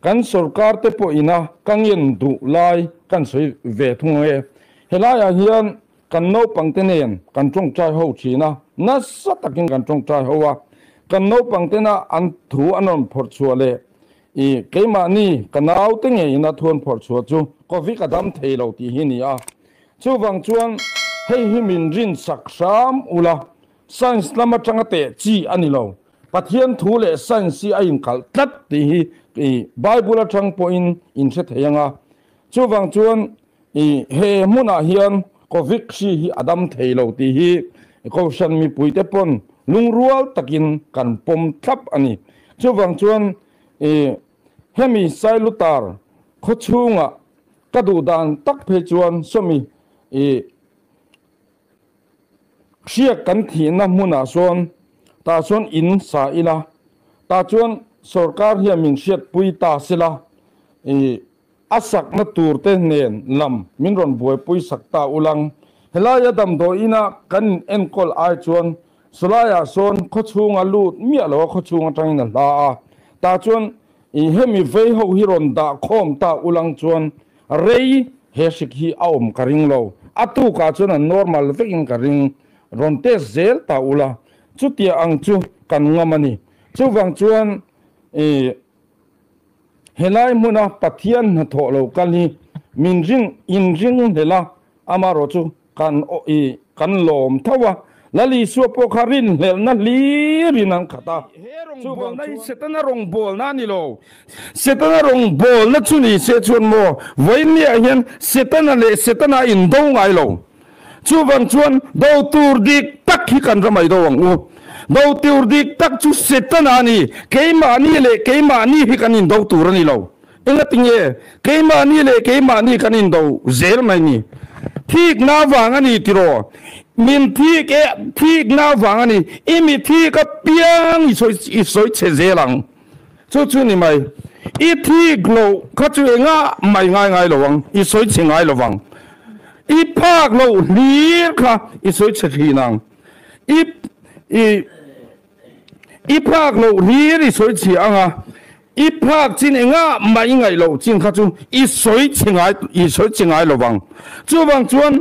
Kan sorkar te pawh ina ka ngen duh lai kan sawi ve thung ang e. Helaiah hian kan naupang te nen kan tawngtai ho thin a, nasa takin kan tawngtai ho a. Kan naupang tena an thu an rawn phawrh chhuah leh i keimahni ka naute ngei ina thu an phawrh chhuah chu Covid a dam thei lo tih hi ni a. Chuvang chuan hei hi min rinsak hram ula, science lam atanga teh chi a ni lo. Pathian thu leh science hi a inkalh tlat tih hi i Bible atang pawhin in hre thei ang a. Chuvang chuan i he hmunah hian Covid hri hi a dam thei lo tih hi Kohhran mipuite pawn lungrual takin kan pawm thlap a ni. Chuvang chuan i hemi Sailutar khawchhungah ka duh dan tak phei chuan sawmi i Hriak kan thihna hmunah sawn tah chuan in sa ila, tah chuan sorkar hian min hriatpui ta sela, i a sakna turte nen lam min rawn buaipui sak ta ulang. Helaia damdawi ina kan in enkawl ai chuan sawlaiah sawn khawchhunga lut miah loa khawchhung atangin a hla a, tah chuan i hemi vei ho hi rawn dah khawm ta ulang chuan Rei he hrik hi a awm ka ring lo. A tukah chuan a normal vekin ka ring. Rawn test zel ta ula, chutia ang chu kan ngam a ni. Chuvang chuan i helai hmuna Pathian hnathawh lo kal hi min ring in ring hlel a, amarawh chu Kan aw i kan lawm tho a, Lal Isua pawh kha rinhlelhna hlirin an khat a. He rawngbawlna hi Setana rawngbawlna a ni lo. Setana rawngbawlna chu ni se chuan maw, vawinia hian Setana leh Setana a indo ngai lo. Chuvang chuan do tur dik tak hi kan ramai do ang u. Do tur dik tak chu Setana a ni. Keimahni leh keimahni hi kan indo tur a ni lo. Engatinge keimahni leh keimahni kan indo zel mai ni? Thikna vang a ni tiraw? Min thik e, thikna vang a ni. I mi thik apiang i sawi i sawi chhe zel ang. Chu chu ni mai. I thik loh kha chu engah mai ngai ngai lo ang, i sawi chhe ngai lo vang. I phak loh hlir kha i sawi chhe thin ang. I i i phak loh hlir i sawi chhia ang a. I phak chin engah mah i ngaih loh chin kha chu i sawi chhe ngai i sawi chhe ngai lo vang. Chuvang chuan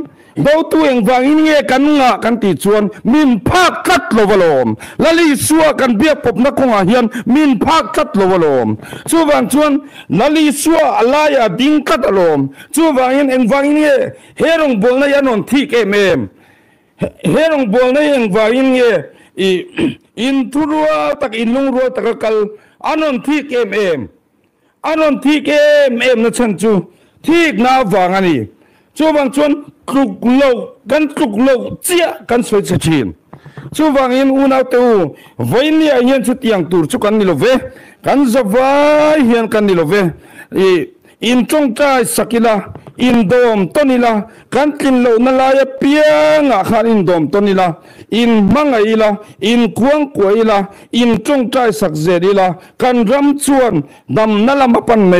dotu engvangin nge kan ngah kan tih chuan min phak tlat lo alawm. Lal Isua kan biak pawpna kawngah hian min phak tlat lo alawm. Chuvang chuan Lal Isua a laiah ding tlat alawm. Chuvangin engvangin nge he rawngbawlna hi a rawn thik em em? He rawngbawlna hi engvangin nge i inthurual tak, inlungrual taka kal an rawn thik em em? An rawn thik em em na chhan chu thikna avang a ni. Chuvang chuan tluk loh, kan tluk loh chiah kan sawi chhe thin. Chuvangin unaute u, vawinia hian chutiang tur chu kan ni lo ve, kan zavai hian kan ni lo ve. I Intawngtai sak ila, indawm tawn ila, kan tlin lohna lai apiangah khan indawm tawn ila, inhmangaih ila, inkuangkuah ila, intawngtai sak zel ila, kan ram chuan damna lam a pan mai.